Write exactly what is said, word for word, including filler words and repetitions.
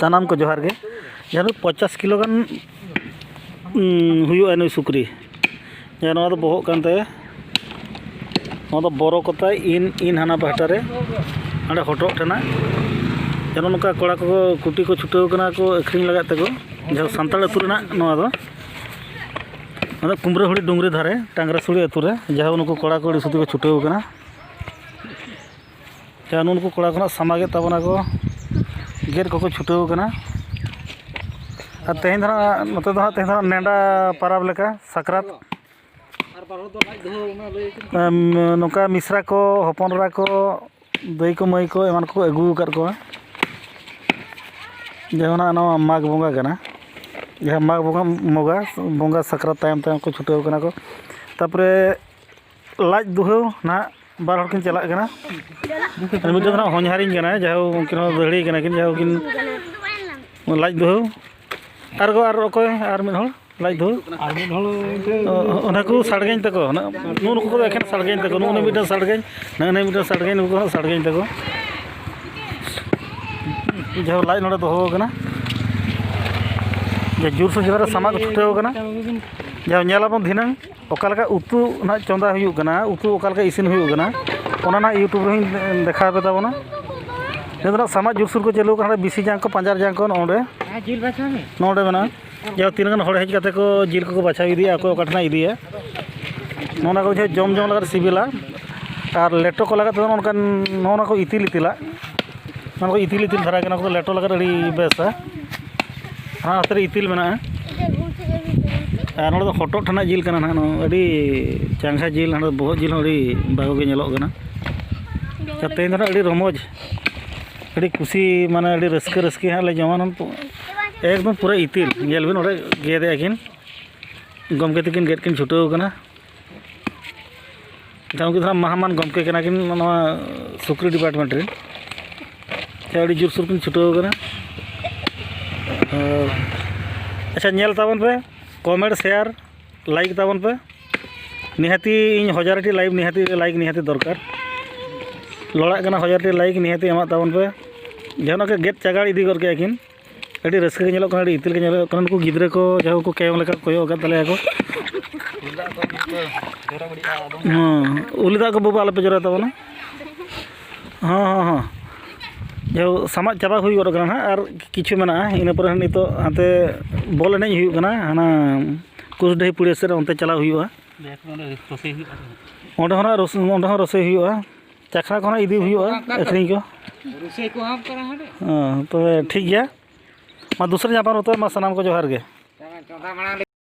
ᱥᱟᱱᱟᱢ ᱠᱚ ᱡᱚᱦᱟᱨ ᱜᱮ᱾ ᱡᱟᱦᱟᱸ ᱫᱚ ᱯᱚᱧᱪᱟᱥ ᱠᱤᱞᱳ ᱜᱟᱱ, ᱩᱸ, ᱦᱩᱭᱩᱜᱼᱟ ᱱᱩᱭ ᱥᱩᱠᱨᱤ᱾ ᱡᱟᱦᱟᱸ ᱱᱚᱣᱟ ᱫᱚ ᱵᱚᱦᱚᱜ ᱠᱟᱱ ᱛᱟᱭᱟ, ᱱᱚᱣᱟ ᱫᱚ ᱵᱚᱨᱚ ᱠᱚ ᱛᱟᱭ, ᱤᱱ, ᱤᱱ ᱦᱟᱱᱟ ᱯᱟᱦᱴᱟ ᱨᱮ, ᱦᱟᱸᱰᱮ ᱦᱚᱴᱚᱜ ᱴᱷᱮᱱᱟᱜ᱾ ᱡᱟᱦᱟᱸ ᱱᱚᱜᱼᱚ ᱱᱚᱝᱠᱟ ᱠᱚᱲᱟ ᱠᱚ ᱠᱩᱴᱤ ᱠᱚ ᱪᱷᱩᱴᱟᱹᱣ ᱠᱟᱱᱟ ᱠᱚ ᱟᱹᱠᱷᱨᱤᱧ ᱞᱟᱜᱟᱫ ᱛᱮᱠᱚ᱾ ᱡᱟᱦᱟᱸ ᱥᱟᱱᱛᱟᱲ ᱟᱹᱛᱩ ᱨᱮᱱᱟᱜ ᱱᱚᱣᱟ ᱫᱚ, ᱱᱚᱣᱟ ᱫᱚ ᱠᱩᱢᱵᱽᱨᱟᱹᱦᱩᱲᱤ ᱰᱩᱝᱨᱤ ᱫᱷᱟᱨᱮ ᱴᱟᱝᱜᱽᱨᱟᱥᱩᱲᱤ ᱟᱹᱛᱩ ᱨᱮ, ᱡᱟᱦᱟᱸ ᱱᱩᱠᱩ ᱠᱚᱲᱟ ᱠᱚ ᱟᱹᱰᱤ ᱥᱩᱫᱷᱤ ᱠᱚ ᱪᱷᱩᱴᱟᱹᱣ ᱠᱟᱱᱟ᱾ ᱡᱟᱦᱟᱸ ᱱᱩᱠᱩ ᱠᱚᱲᱟ ᱠᱚ ᱱᱟᱜ ᱥᱟᱢᱟᱜᱮᱫ ᱛᱟᱵᱚᱱᱟ ᱠᱚ, ᱜᱮᱫ ᱠᱚᱠᱚ ᱪᱷᱩᱴᱟᱹᱣ ᱠᱟᱱᱟ᱾ ᱟᱨ ᱛᱮᱦᱮᱧ ᱫᱚ ᱱᱟᱜ, ᱱᱚᱛᱮ ᱫᱚ ᱱᱟᱜ ᱛᱮᱦᱮᱧ ᱫᱚ ᱱᱟᱜ ᱱᱮᱰᱟ ᱯᱟᱨᱟᱵᱽ ᱞᱮᱠᱟ ᱥᱟᱠᱨᱟᱛ᱾ ᱟᱨ ᱵᱟᱨ ᱦᱚᱲ ᱫᱚ ᱞᱟᱡ ᱫᱷᱩᱣᱟᱹ ᱚᱱᱟ ᱞᱟᱹᱭ ᱟᱹᱠᱤᱱ ᱠᱟᱱᱟ᱾ ᱮᱢ, ᱱᱚᱝᱠᱟ ᱢᱤᱥᱨᱟ ᱠᱚ, ᱦᱚᱯᱚᱱ ᱮᱨᱟ ᱠᱚ, ᱫᱟᱹᱭ ᱠᱚ, ᱢᱟᱹᱭ ᱠᱚ, ᱮᱢᱟᱱ ᱠᱚᱠᱚ ᱟᱹᱜᱩ ᱟᱠᱟᱫ ᱠᱚᱣᱟ᱾ ᱡᱟᱦᱟᱸ ᱱᱟᱜ ᱱᱚᱣᱟ ᱢᱟᱜᱽ ᱵᱚᱸᱜᱟ ᱠᱟᱱᱟ, ᱡᱟᱦᱟᱸ ᱢᱟᱜᱽ ᱵᱚᱸᱜᱟ, ᱵᱚᱸᱜᱟ, ᱵᱚᱸᱜᱟ ᱥᱟᱠᱨᱟᱛ ᱛᱟᱭᱚᱢ ᱛᱟᱭᱚᱢ ᱠᱚ ᱪᱷᱩᱴᱟᱹᱣ ᱠᱟᱱᱟ ᱠᱚ᱾ ᱛᱟᱨᱯᱚᱨᱮ ᱞᱟᱡ ᱫᱩᱦᱟᱹᱣ ᱱᱟᱦᱟᱜ ᱵᱟᱨ ᱦᱚᱲ ᱠᱤᱱ ᱪᱟᱞᱟᱜ ᱠᱟᱱᱟ᱾ ᱟᱨ ᱢᱤᱫᱴᱮᱱ ᱫᱚ ᱱᱟᱦᱟᱜ ᱦᱚᱧᱦᱟᱨᱤᱧ ᱠᱟᱱᱟᱭ, ᱡᱟᱦᱟᱸ ᱩᱱᱠᱤᱱ ᱦᱚᱸ ᱫᱟᱹᱦᱲᱤ ᱠᱟᱱᱟ ᱠᱤᱱ, ᱡᱟᱦᱟᱸ ᱩᱱᱠᱤᱱ ᱞᱟᱡ ᱫᱩᱦᱟᱹᱣ᱾ ᱟᱨ ᱜᱚ, ᱟᱨ ᱚᱠᱚᱭ, ᱟᱨ ᱢᱤᱫ ᱦᱚᱲ ᱞᱟᱡ ᱫᱩᱦᱟᱹᱣ? ᱟᱨ ᱢᱤᱫ ᱦᱚᱲ ᱚᱱᱛᱮ ᱚ, ᱚᱱᱟ ᱠᱚ ᱥᱟᱲᱜᱮᱧ ᱛᱟᱠᱚ, ᱱᱩᱜᱼᱩ ᱱᱩᱠᱩ ᱠᱚᱫᱚ ᱮᱠᱷᱮᱱ ᱥᱟᱲᱜᱮᱧ ᱛᱟᱠᱚ᱾ ᱱᱩᱜᱼᱩ ᱱᱩᱭ ᱢᱤᱫᱴᱮᱱ ᱥᱟᱲᱜᱮᱧ, ᱱᱩᱜᱼᱩ ᱱᱩᱭ ᱢᱤᱫᱴᱮᱱ ᱥᱟᱲᱜᱮᱧ, ᱱᱩᱠᱩ ᱦᱚᱸ ᱥᱟᱲᱜᱮᱧ ᱛᱟᱠᱚ᱾ ᱡᱟᱦᱟᱸ ᱞᱟᱡ ᱱᱚᱰᱮ ᱫᱚᱦᱚ ᱟᱠᱟᱱᱟ, ᱡᱮ ᱡᱳᱨᱥᱳᱨ ᱡᱟᱭᱜᱟ ᱨᱮ ᱥᱟᱢᱟᱜ ᱠᱚ ᱪᱷᱩᱴᱟᱹᱣ ᱟᱠᱟᱱᱟ᱾ ᱡᱟᱦᱟᱸ ᱧᱮᱞ ᱟᱵᱚᱱ ᱫᱷᱤᱱᱟᱹᱝ ᱚᱠᱟ ᱞᱮᱠᱟ ᱩᱛᱩ ᱱᱟᱦᱟᱜ ᱪᱚᱸᱫᱟ ᱦᱩᱭᱩᱜ ᱠᱟᱱᱟ, ᱩᱛᱩ ᱚᱠᱟ ᱞᱮᱠᱟ ᱤᱥᱤᱱ ᱦᱩᱭᱩᱜ ᱠᱟᱱᱟ, ᱚᱱᱟ ᱱᱟᱦᱟᱜ YouTube ᱨᱮᱦᱚᱸᱧ ᱫᱮᱠᱷᱟᱣ ᱟᱯᱮ ᱛᱟᱵᱚᱱᱟ᱾ ᱱᱤᱛ ᱫᱚ ᱱᱟᱦᱟᱜ ᱥᱟᱢᱟᱜ ᱡᱳᱨᱥᱳᱨ ᱠᱚ ᱪᱟᱹᱞᱩ ᱟᱠᱟᱱᱟ, ᱵᱤᱥᱤ ᱡᱟᱝ ᱠᱚ, ᱯᱟᱸᱡᱟᱨ ᱡᱟᱝ ᱠᱚ ᱱᱚᱰᱮ, ᱦᱮᱸ, ᱡᱤᱞ ᱵᱟᱪᱷᱟᱣ ᱢᱮ᱾ ᱱᱚᱰᱮ ᱢᱮᱱᱟᱜᱼᱟ᱾ ᱡᱟᱦᱟᱸ ᱛᱤᱱᱟᱹᱜ ᱜᱟᱱ ᱦᱚᱲ ᱦᱮᱡ ᱠᱟᱛᱮ ᱠᱚ ᱡᱤᱞ ᱠᱚᱠᱚ ᱵᱟᱪᱷᱟᱣ ᱤᱫᱤᱭᱟ, ᱚᱠᱚᱭ ᱚᱠᱟ ᱴᱷᱮᱱᱟᱜ ᱤᱫᱤᱭᱟ᱾ ᱱᱚᱜᱼᱚ ᱱᱚᱣᱟ ᱠᱚ ᱡᱚᱢ ᱡᱚᱢ ᱞᱟᱜᱟᱫ ᱥᱤᱵᱤᱞᱟ᱾ ᱟᱨ ᱞᱮᱴᱚ ᱠᱚ ᱞᱟᱜᱟᱫ ᱛᱮᱫᱚ ᱱᱚᱝᱠᱟᱱ ᱱᱚᱜᱼᱚ ᱱᱚᱣᱟ ᱠᱚ ᱤᱛᱤᱞ ᱤᱛᱤᱞᱟᱜ, ᱱᱚᱣᱟ ᱠᱚ ᱤᱛᱤᱞ ᱤᱛᱤᱞ ᱫᱷᱟᱨᱟ ᱜᱮ, ᱱᱚᱣᱟ ᱠᱚᱫᱚ ᱞᱮᱴᱚ ᱞᱟᱜᱟᱫ ᱟᱹᱰᱤ ᱵᱮᱥᱟ᱾ ᱦᱟᱱᱟ ᱦᱟᱛᱮ ᱨᱮ ᱤᱛᱤᱞ ᱢᱮᱱᱟᱜᱼᱟ᱾ ᱟᱨ ᱱᱚᱰᱮ ᱫᱚ ᱦᱚᱴᱚᱜ ᱴᱷᱮᱱᱟᱜ ᱡᱤᱞ ᱠᱟᱱᱟ ᱱᱟᱦᱟᱜ, ᱱᱚᱣᱟ ᱟᱹᱰᱤ ᱪᱟᱸᱜᱟ ᱡᱤᱞ, ᱱᱚᱰᱮ ᱵᱚᱦᱚᱜ ᱡᱤᱞ ᱦᱚᱸ ᱟᱹᱰᱤ ᱵᱷᱟᱜᱮ ᱜᱮ ᱧᱮᱞᱚᱜ ᱠᱟᱱᱟ᱾ ᱟᱨ ᱛᱮᱦᱮᱧ ᱫᱚ ᱱᱟᱦᱟᱜ ᱟᱹᱰᱤ ᱨᱚᱢᱚᱡᱽ, ᱟᱹᱰᱤ ᱠᱩᱥᱤ, ᱢᱟᱱᱮ ᱟᱹᱰᱤ ᱨᱟᱹᱥᱠᱟᱹ ᱨᱟᱹᱥᱠᱟᱹ ᱦᱟᱸᱜ ᱞᱮ ᱡᱚᱢᱟ᱾ ᱱᱚᱣᱟ ᱮᱠᱫᱚᱢ ᱯᱩᱨᱟᱹ ᱤᱛᱤᱞ, ᱧᱮᱞ ᱵᱤᱱ ᱚᱸᱰᱮ ᱜᱮᱫᱮᱜᱼᱟ ᱠᱤᱱ, ᱜᱚᱢᱠᱮ ᱛᱟᱹᱠᱤᱱ ᱜᱮᱫ ᱠᱤᱱ ᱪᱷᱩᱴᱟᱹᱣ ᱠᱟᱱᱟ᱾ ᱟᱪᱪᱷᱟ, ᱩᱱᱠᱤᱱ ᱫᱚ ᱱᱟᱦᱟᱜ ᱢᱟᱦᱟᱢᱟᱱ ᱜᱚᱢᱠᱮ ᱠᱟᱱᱟ ᱠᱤᱱ ᱱᱚᱣᱟ ᱥᱩᱠᱨᱤ department ᱨᱮᱱ᱾ ᱟᱪᱪᱷᱟ, ᱟᱹᱰᱤ ᱡᱳᱨᱥᱳᱨ ᱠᱤᱱ ᱪᱷᱩᱴᱟᱹᱣ ᱠᱟᱱᱟ᱾ ᱟᱨ, ᱟᱪᱪᱷᱟ, ᱧᱮᱞ ᱛᱟᱵᱚᱱ ᱯᱮ, comment, share, like ᱛᱟᱵᱚᱱ ᱯᱮ᱾ ᱱᱤᱦᱟᱹᱛᱤ ᱤᱧ ᱦᱟᱡᱟᱨ ᱴᱤ live ᱱᱤᱦᱟᱹᱛᱤ like ᱱᱤᱦᱟᱹᱛᱤ ᱫᱚᱨᱠᱟᱨ᱾ ᱞᱚᱲᱟᱜ ᱠᱟᱱᱟ ᱦᱟᱡᱟᱨ ᱴᱤ like ᱱᱤᱦᱟᱹᱛᱤ ᱮᱢᱟᱜ ᱛᱟᱵᱚᱱ ᱯᱮ᱾ ᱡᱟᱦᱟᱱᱟᱜ ᱜᱮ ᱜᱮᱫ ᱪᱟᱜᱟᱲ ᱤᱫᱤ ᱜᱚᱫ ᱠᱮᱜᱼᱟ ᱠᱤᱱ᱾ ᱟᱹᱰᱤ ᱨᱟᱹᱥᱠᱟᱹ ᱜᱮ ᱧᱮᱞᱚᱜ ᱠᱟᱱᱟ, ᱟᱹᱰᱤ ᱤᱛᱤᱞ ᱜᱮ ᱧᱮᱞᱚᱜ ᱠᱟᱱᱟ᱾ ᱱᱩᱠᱩ ᱜᱤᱫᱽᱨᱟᱹ ᱠᱚ ᱡᱟᱦᱟᱸ ᱠᱚ ᱠᱮᱭᱚᱝ ᱞᱮᱠᱟ ᱠᱚ ᱠᱚᱭᱚᱜ ᱟᱠᱟᱫ ᱛᱟᱞᱮᱭᱟ ᱠᱚ᱾ ᱦᱮᱸ, ᱩᱞᱤ ᱫᱟᱜ ᱠᱚ ᱵᱟᱹᱵᱩ ᱟᱞᱚᱯᱮ ᱡᱚᱨᱚᱭ ᱛᱟᱵᱚᱱᱟ᱾ ᱦᱚᱸ, ᱦᱚᱸ, ᱦᱚᱸ᱾ ᱡᱟᱦᱳ, ᱥᱟᱢᱟᱜ ᱪᱟᱵᱟ ᱦᱩᱭ ᱜᱚᱫ ᱠᱟᱱᱟ ᱱᱟᱦᱟᱜ, ᱟᱨ ᱠᱤᱪᱷᱩ ᱢᱮᱱᱟᱜᱼᱟ᱾ ᱤᱱᱟᱹ ᱯᱚᱨᱮ ᱱᱤᱛᱚᱜ ᱦᱟᱱᱛᱮ ᱵᱚᱞ ᱮᱱᱮᱡ ᱦᱩᱭᱩᱜ ᱠᱟᱱᱟ, ᱦᱟᱱᱟ ᱠᱩᱥᱰᱟᱹᱦᱤ ᱯᱩᱲᱤᱭᱟᱹ ᱥᱮᱫ ᱨᱮ, ᱚᱱᱛᱮ ᱪᱟᱞᱟᱣ ᱦᱩᱭᱩᱜᱼᱟ᱾ ᱚᱸᱰᱮ ᱦᱚᱸ ᱱᱟᱜ ᱨᱳᱥ-, ᱚᱸᱰᱮ ᱦᱚᱸ ᱨᱳᱥᱮ ᱦᱩᱭᱩᱜᱼᱟ, ᱪᱟᱠᱷᱱᱟ ᱠᱚ ᱱᱟᱜ ᱤᱫᱤ ᱦᱩᱭᱩᱜᱼᱟ, ᱟᱹᱠᱷᱨᱤᱧ ᱠᱚ᱾ ᱦᱮᱸ, ᱛᱚᱵᱮ ᱴᱷᱤᱠ ᱜᱮᱭᱟ᱾ ᱢᱟ ᱫᱚᱥᱨᱟ ᱧᱟᱯᱟᱢ ᱨᱮ ᱛᱚᱵᱮ ᱢᱟ ᱥᱟᱱᱟᱢ ᱠᱚ ᱡᱚᱦᱟᱨ ᱜᱮ᱾